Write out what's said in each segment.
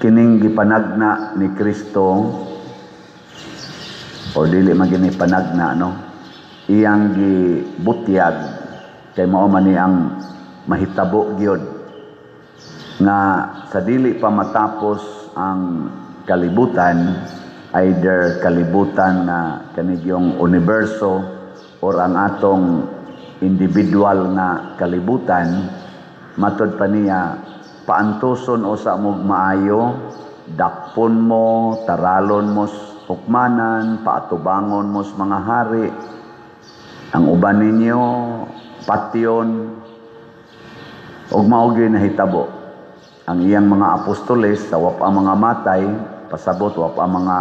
Kining gipanagna ni Kristo, or dili man gini panagna, no, iyang gibutyag kay mao man ni ang mahitabo gyud nga sa dili pa matapos ang kalibutan, either kalibutan nga kanigyong universo or ang atong individual nga kalibutan. Matod pa niya, paantuson usa mog maayo, dakpon mo, taralon mo hukmanan, paatubangon mo sa mga hari. Ang uban ninyo patyon. Ug mao gyud nahitabo. Ang iyang mga apostoles sa wa pa mga matay, pasabot wa pa mga,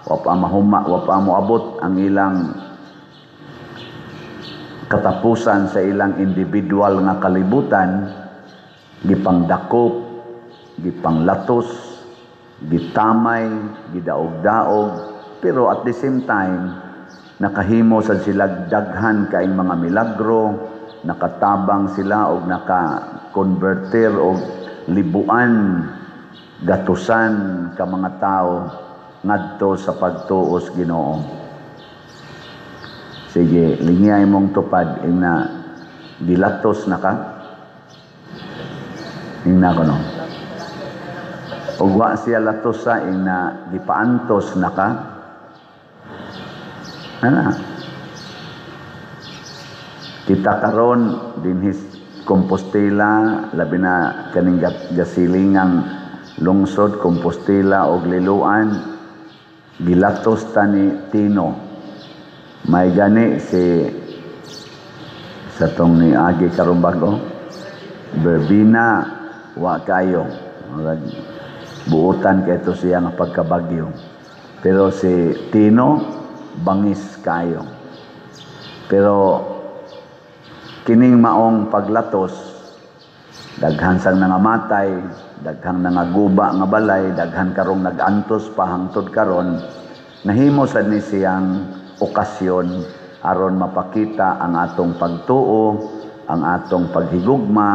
wa pa mahuma, wa pa moabot ang ilang katapusan sa ilang individual nga kalibutan, gipangdakop, gipanglatos, gitamay, gidaog-daog, pero at the same time nakahimo sad sila daghan kaing mga milagro, nakatabang sila og naka-converter og libuan, gatusan ka mga tao ngadto sa pagtuos Ginoo. Sige, lingiyay mong tupad, ingna gilatos na ka. Ingna ko, no. Ug wa siya latos sa ingna gipaantos na ka. Ana. Kita karon dinhi Compostela, labi na kaning gasilingang lungsod Compostela og Liloan, gilatos ta ni Tino. May gani si sa tong ni agi karon bago Berbina, wa kayo. Murag buutan kay to siya nga pagkabagyo. Pero si Tino bangis kayo. Pero kining maong paglatos, daghan sang nangamatay, daghang nangaguba nga balay, daghan karong nagantos pa hangtod karon, nahimo sad ni siyang okasyon aron mapakita ang atong pagtuo, ang atong paghigugma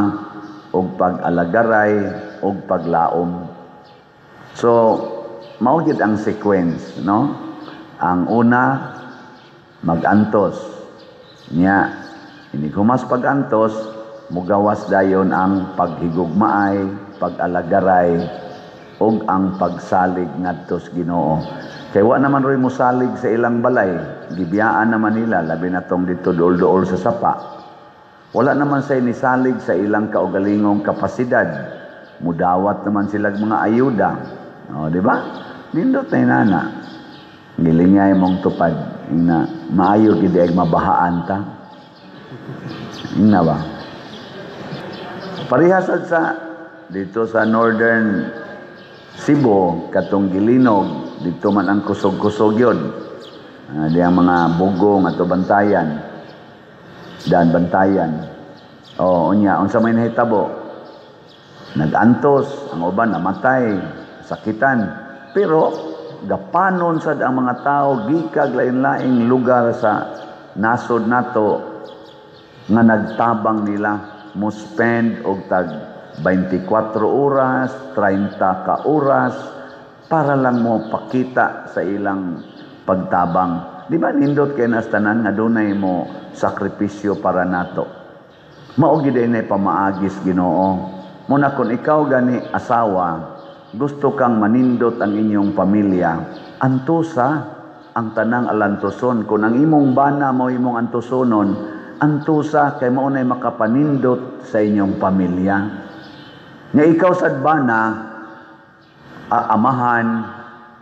ug pag-alagaray ug paglaom. So, mao gyud ang sequence, no? Ang una, magantos. Nya, inig humas pag-antos, mugawas dayon ang paghigugmaay, pag-alagaray ug ang pagsalig ngadto sa Ginoo. Kay wa naman roy mosalig sa ilang balay, gibiyaan naman nila, labi na tong dito duol-duol sa sapa. Wala naman say nisalig sa ilang kaugalingong kapasidad. Mudawat naman sila mga ayuda. O, di ba? Nindot na inana. Gilingay mong tupad. Ina, maayo gid ay mabahaan ta. Ina ba? Parehas sa dito sa Northern Cebu, katong Gilinog, dito man ang kusog-kusog yun. Di ang mga bugong ato bantayan. Dan bantayan. O, unya, unsa may nahitabo? Nagantos, ang uban namatay, sakitan. Pero gapanon sad ang mga tao gikag lain-laing lugar sa nasod nato nga nagtabang nila, mo spend og tag 24 oras, 30 ka oras para lang mo pakita sa ilang pagtabang. Di ba nindot kay nas tanan nga dunay mo sakripisyo para nato? Mao gid ay pamaagis Ginoo. Muna kung ikaw gani asawa, gusto kang manindot ang inyong pamilya, antusa ang tanang alantuson. Kung ang imong bana mo imong antusonon, antusa kay mao nay makapanindot sa inyong pamilya. Nga ikaw sad bana, amahan,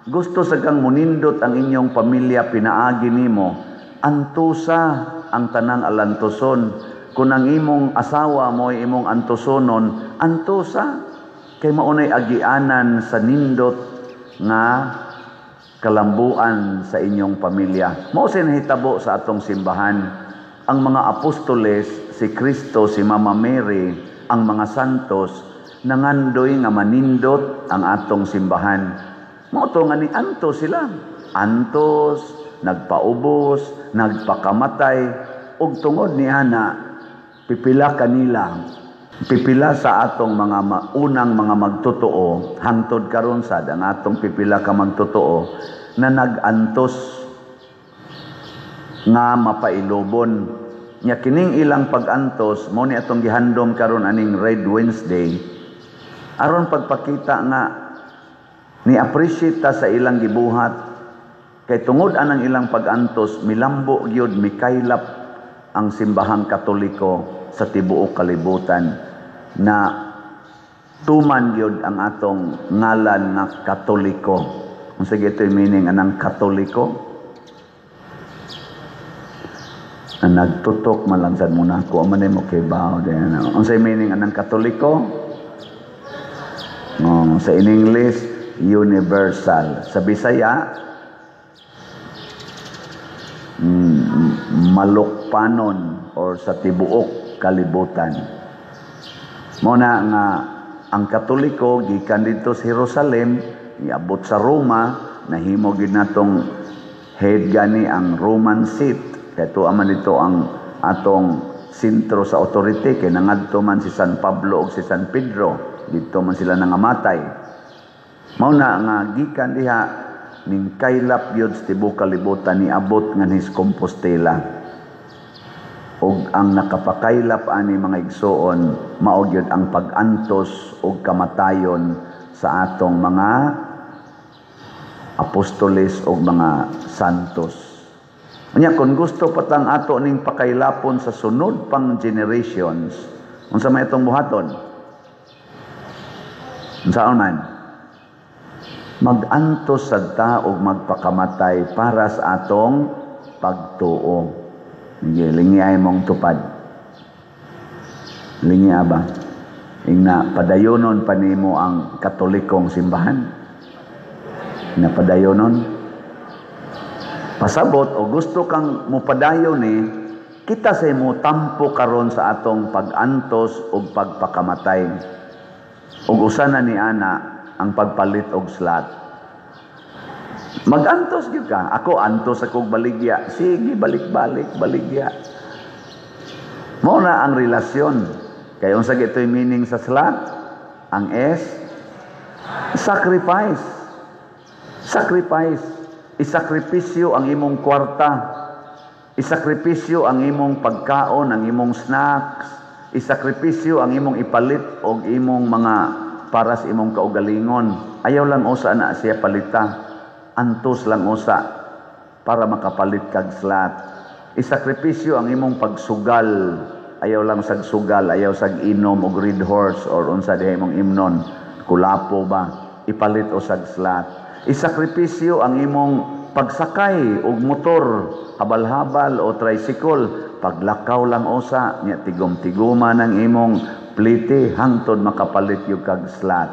gusto sa kang munindot ang inyong pamilya pinaagi nimo, antusa ang tanang alantuson. Kung ang imong asawa mo imong antusonon, antusa kay maunay agianan sa nindot nga kalambuan sa inyong pamilya. Mao say nahitabo sa atong simbahan. Ang mga apostoles, si Kristo, si Mama Mary, ang mga santos, nangandoy nga manindot ang atong simbahan. Mao to nga ni antos sila. Antos, nagpaubos, nagpakamatay, ug tungod ni ana pipila kanila Pipila sa atong mga unang mga magtotoo, hangtod karon sad ang atong pipila ka magtotoo na nag-antos nga mapailubon. Nya kining ilang pag-antos mao ni atong gihandom karon aning Red Wednesday, aron pagpakita nga ni appreciate ta sa ilang gibuhat, kay tungod anang ilang pag-antos milambo gyud, mikaylap ang Simbahang Katoliko sa tibuok kalibutan, na tuman gyud ang atong ngalan nga Katoliko. Unsa gyud meaning anang Katoliko? Na nagtutok man lang sad muna ako, man mo kay bao din. Unsay meaning anang Katoliko? Oh, sa in English, universal. Sa Bisaya, malukpanon or sa tibuok kalibutan. Mao na nga ang Katoliko gikan didto sa Jerusalem, iabot sa Roma, nahimo gid natong head gani ang Roman seat. Kay tuwa man dito ang atong sentro sa authority, kay nangadto man si San Pablo ug si San Pedro, didto man sila nangamatay. Mao na nga gikan diha ning kaylap gyud sa tibuok kalibutan, niabot nganhis Compostela. Og ang nakapakaylap ani, mga igsoon, mao gyud ang pag-antos og kamatayon sa atong mga apostoles og mga santos. Unya kung gusto patang ato ning pakaylapon sa sunod pang generations, unsa may itong buhaton? Unsaon man? Mag-antos sad ta og magpakamatay para sa atong pagtuo. Sige, lingi mong tupad. Lingi ba? Ingna padayonon pa nimo ang Katolikong simbahan. Na padayonon. Pasabot o gusto kang mupadayon ni kita sa imo tampo karon sa atong pag-antos ug pagpakamatay. Ug usa na ni ana ang pagpalit og slot. Magantos gyud ka. Ako antos akong baligya. Sige, balik-balik, baligya. Mao na ang relasyon. Kay unsa gito'y meaning sa slot? Ang S, sacrifice. Sacrifice. Isakripisyo ang imong kwarta. Isakripisyo ang imong pagkaon, ang imong snacks. Isakripisyo ang imong ipalit og imong mga para sa imong kaugalingon. Ayaw lang usa na siya palita. Antos lang usa para makapalit kag slot. Isakripisyo ang imong pagsugal. Ayaw lang sag sugal, ayaw sag inom og Red Horse or unsa diha imong imnon, kulapo ba, ipalit o sag slot. Isakripisyo ang imong pagsakay og motor, habal-habal o tricycle, paglakaw lang usa nya tigom-tiguma ng imong plite hangtod makapalit yung kag slot.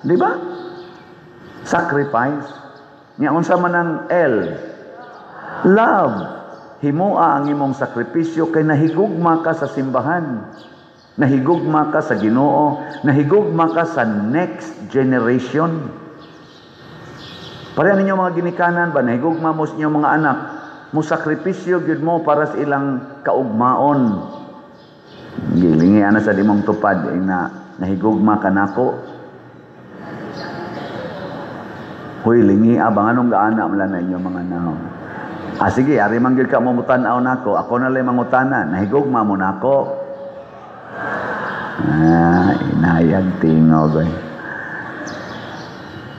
Di ba? Sacrifice. Nya unsa man ang L? Love. Himoa ang imong sakripisyo kay nahigugma ka sa simbahan. Nahigugma ka sa Ginoo, nahigugma ka sa next generation. Pareha ninyo mga ginikanan ba, nahigugma mo sa inyong mga anak, mo sakripisyo gyud mo para sa ilang kaugmaon. Gilingi ana sa imong tupad na nahigugma ka nako. Hoy, lingi abang anong gaana man na inyong mga nahom. Ah sige, ari man gyud ka mo mutan-aw nako, ako na lang mangutana, nahigugma mo nako. Ah, inayag tingog oy.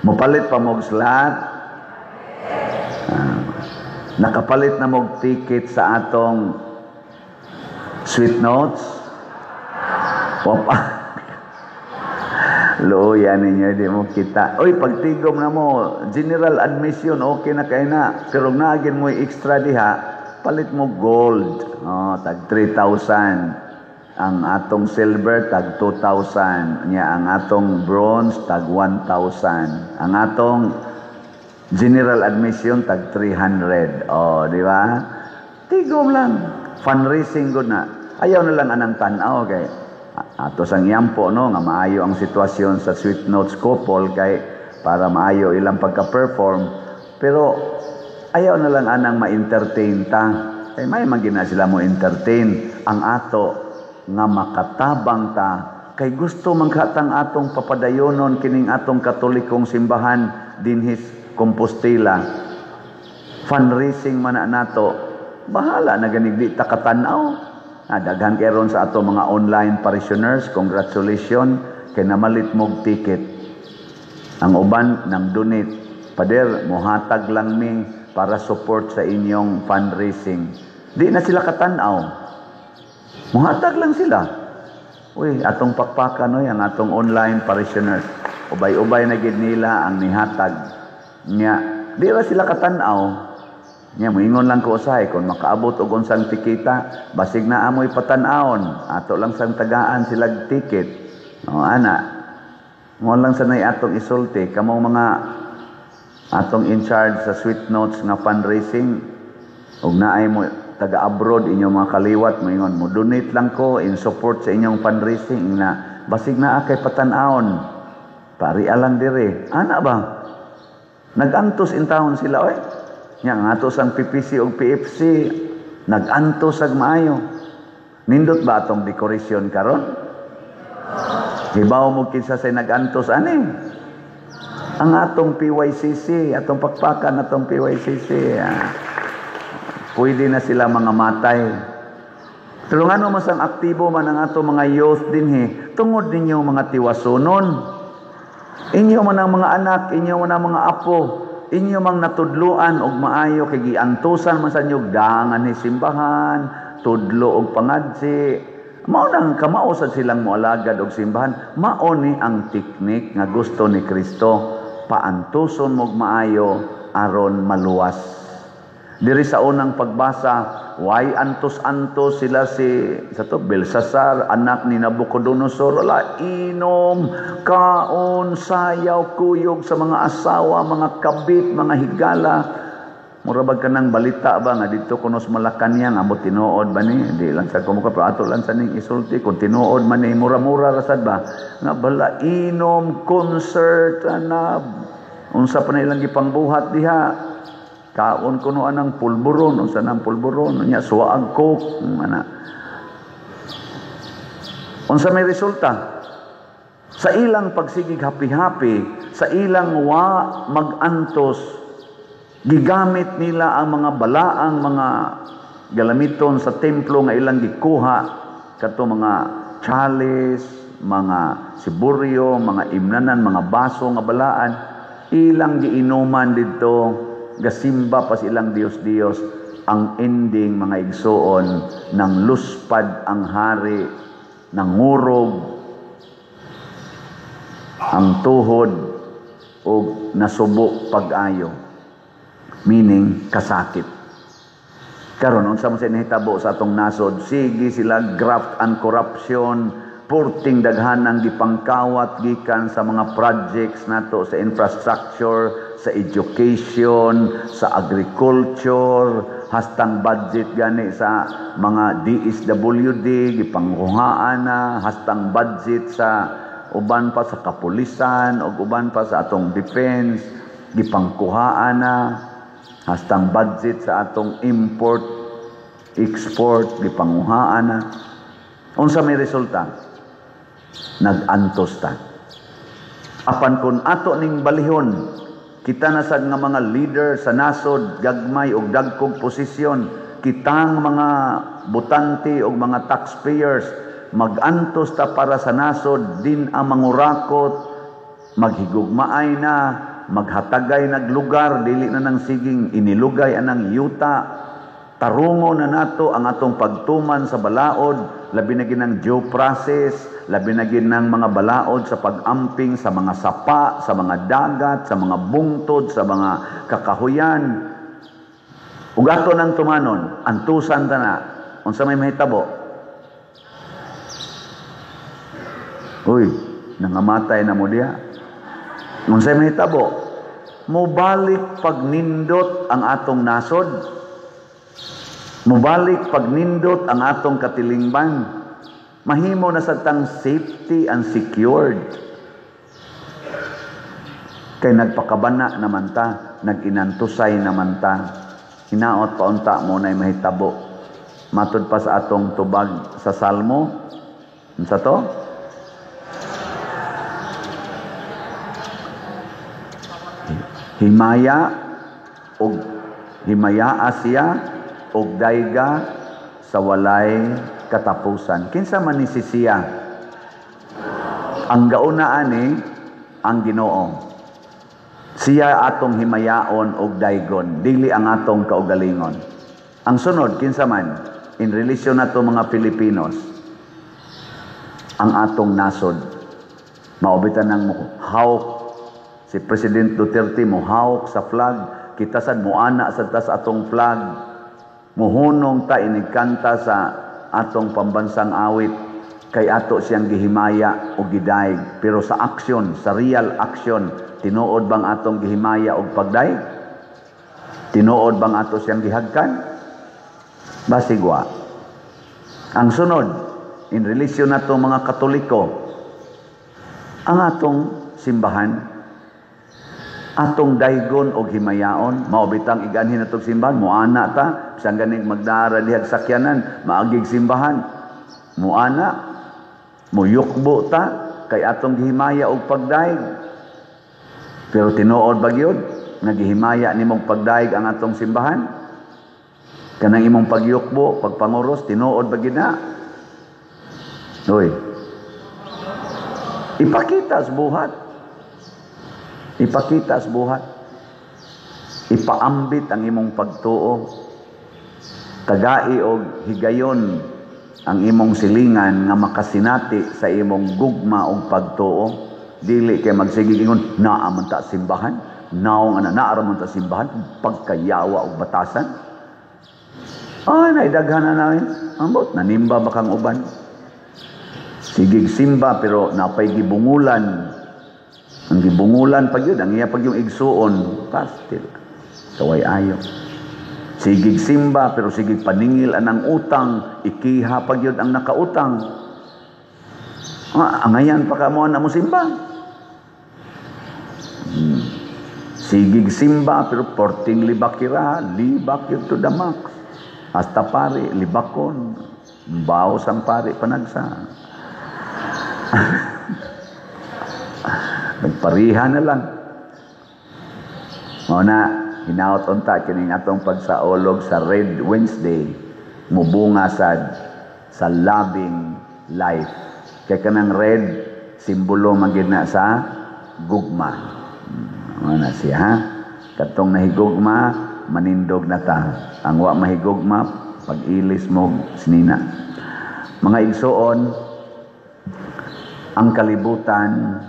Mopalit pa mog slot. Ah, nakapalit na mog ticket sa atong Sweet Notes. Opa. Luya ninyo, di mo kita. Oy, pagtigom na mo, general admission, okay na kay na. Pero naagin mo extra diha, palit mo gold. Oh, tag 3,000. Ang atong silver, tag 2,000. Nya, ang atong bronze, tag 1,000. Ang atong general admission, tag 300. Oh, di ba? Tigom lang. Fundraising good na. Ayaw na lang anang tan-aw kay ato sang yampo no nga maayo ang sitwasyon sa Sweet Notes couple kay para maayo ilang pagka-perform, pero ayaw na lang anang ma-entertain ta kay may man gina sila mo entertain. Ang ato nga makatabang ta Kay gusto man katang atong papadayonon kining atong Katolikong simbahan dinhis Compostela. Fundraising man na nato. Bahala na ganig di ta katanaw. Ah, daghan kay ron sa ato mga online parishioners, congratulations kay namalit mog ticket. Ang uban nang donate. "Pader, mohatag lang mi para support sa inyong fundraising." Di na sila katanaw. Muhatag lang sila. Uy, atong pakpakan, oy, ang atong online parishioners. Ubay-ubay na gid nila ang nihatag. Nya, di ra sila katanaw. Nya, moingon lang ko usahay, kung makaabot og unsang tikita, basig na amoy patan-awon. Ato lang sang tagaan sila ticket. O, ana. Mo lang sanay atong isulti. Kamong mga atong in charge sa Sweet Notes nga fundraising, ug naay mo taga-abroad, inyong mga kaliwat, moingon, "Mo donate lang ko in support sa inyong fundraising," na basig naa kay patan-awon, pari lang dire. Ana ba? Nag-antos in town sila, oy. Nya nga ato sang PPC ug PFC, nag-antos ag maayo. Nindot ba atong decoration karon? Hibaw mo kinsa say nag-antos ani? Ang atong PYCC, atong pakpakan atong PYCC. Ah. Pwede na sila mga matay. Pero ngano mas ang aktibo man ang atong mga youth dinhi, tungod ninyo mga tiwasunon. Inyo man ang mga anak, inyo man ang mga apo, inyo mang natudluan og maayo kay giantusan man sa inyo dangan ni simbahan, tudlo og pangadsi. Mao nang kamao sad silang moalagad og simbahan. Mao ni ang teknik nga gusto ni Kristo, paantuson mo og maayo aron maluwas. Diri sa unang pagbasa, why antos-antos sila si sa to Belsasar, anak ni Nabucodonosor, wala inom, kaon, sayaw, kuyog sa mga asawa, mga kabit, mga higala. Mura bag kanang balita ba nga dito kuno sa Malacañang, amot tinuod ba ni? Di lang sa kumuka, pero ato lang sa ning isulti kung tinuod man ni, mura-mura rasad ba nga bala inom, concert na unsa pa na ilang gipangbuhat diha, kaon kuno anang pulburon, unsa nang pulburon nya, suwaag Coke ana. Unsa may resulta sa ilang pagsigig happy-happy, sa ilang wa magantos? Gigamit nila ang mga balaang mga galamiton sa templo nga ilang gikuha, kato mga chalice, mga siburyo, mga imnanan, mga baso nga balaan, ilang giinuman didto, gasimba pa silang Diyos-Diyos. Ang ending, mga igsuon, ng luspad ang hari, nangurog ang tuhod o nasubo pag-ayo, meaning kasakit. Karon, unsa man sa nahitabo sa atong nasod? Sige sila graft and corruption, purting daghan ang gipangkawat gikan sa mga projects nato sa infrastructure, sa education, sa agriculture, hastang budget gani sa mga DSWD gipangkuhaan na, hastang budget sa uban pa, sa kapulisan ug uban pa, sa atong defense gipangkuhaan na, hastang budget sa atong import export gipanguhaan na. Unsa may resulta? Nag-antos ta. Apan kung ato ning balihon, kita na sad nga mga leader sa nasod, gagmay og dagkog posisyon, kitang mga botante og mga taxpayers, magantos ta para sa nasod, din ang mangurakot, maghigugmaay na, maghatagay naglugar, dili na nang siging inilugay anang yuta, tarungo na nato ang atong pagtuman sa balaod, labi na ginang due process, labi na ginang mga balaod sa pag-amping sa mga sapa, sa mga dagat, sa mga bungtod, sa mga kakahuyan. Ug ato nang tumanon, antusan ta na, unsa may mahitabo? Uy, nangamatay na mo diha. Unsay mahitabo? Mobalik pagnindot ang atong nasod. Mobalik pagnindot ang atong katilingban. Mahimo na sa tang safety and secured. Kay nagpakabana naman ta, nag-inantusay naman ta. Hinaot paunta mo na'y mahitabo. Matud pa sa atong tubag sa Salmo. Unsa to? Himaya og himayaa siya og dayga sa walay katapusan. Kinsa man ni si siya? Ang gauna ani ang Ginoo. Siya atong himayaon og daygon, dili ang atong kaugalingon. Ang sunod, kinsa man in relation nato mga Pilipinos, ang atong nasod. Mao bitan nang hawk si President Duterte, mo hawk sa flag, kita sad muana sad ta sa atong flag. Muhunong ta inigkanta sa atong pambansang awit kay ato siyang gihimaya o gidayeg. Pero sa action, sa real action, tinuod bang atong gihimaya og pagdayeg? Tinuod bang ato siyang gihagkan? Basig wa. Ang sunod, in relation nato mga Katoliko, ang atong simbahan, atong daygon og himayaon. Mao bitang iganhin atong simbahan, muana ta, bisan ganing magdara dihag sakyanan, maagig simbahan, muana, muyukbo ta, kay atong gihimaya og pagdayeg. Pero tinuod ba gyud nga gihimaya nimong pagdayeg ang atong simbahan? Kanang imong pagyukbo, pagpanguros, tinuod ba gyud na? Uy. Ipakita sa buhat. Ipakita sa buhat. Ipaambit ang imong pagtuo. Tagai og higayon ang imong silingan nga makasinati sa imong gugma og pagtuo. Dili kay magsigig ingon, naa man ta simbahan, naong ana naa ra man ta simbahan, pagkayawa og batasan. Ay, naidaghan na namin. Ambot, nanimba ba kang uban? Sigig simba pero napay gibungulan. Ang gibungulan pag yun, ang iya pag yung igsuon, pastil. Kaway ayo. Sigig simba pero sigig paningil anang utang, ikiha pag yun ang nakautang. Ah, angayan pa ka mo na mo simba. Sigig simba pero porting libakira, libak yun to the max. Hasta pare, libakon. Baos ang pare panagsa. Nagpariha na lang. Mao na, hinaot unta kining atong pagsaolog sa Red Wednesday, mubunga sad sa loving life. Kay kanang red, simbolo man gyud na sa gugma. Mao na siya, ha? Katong nahigugma, manindog na ta. Ang wa mahigugma, pag-ilis mo sinina. Mga igsoon, ang kalibutan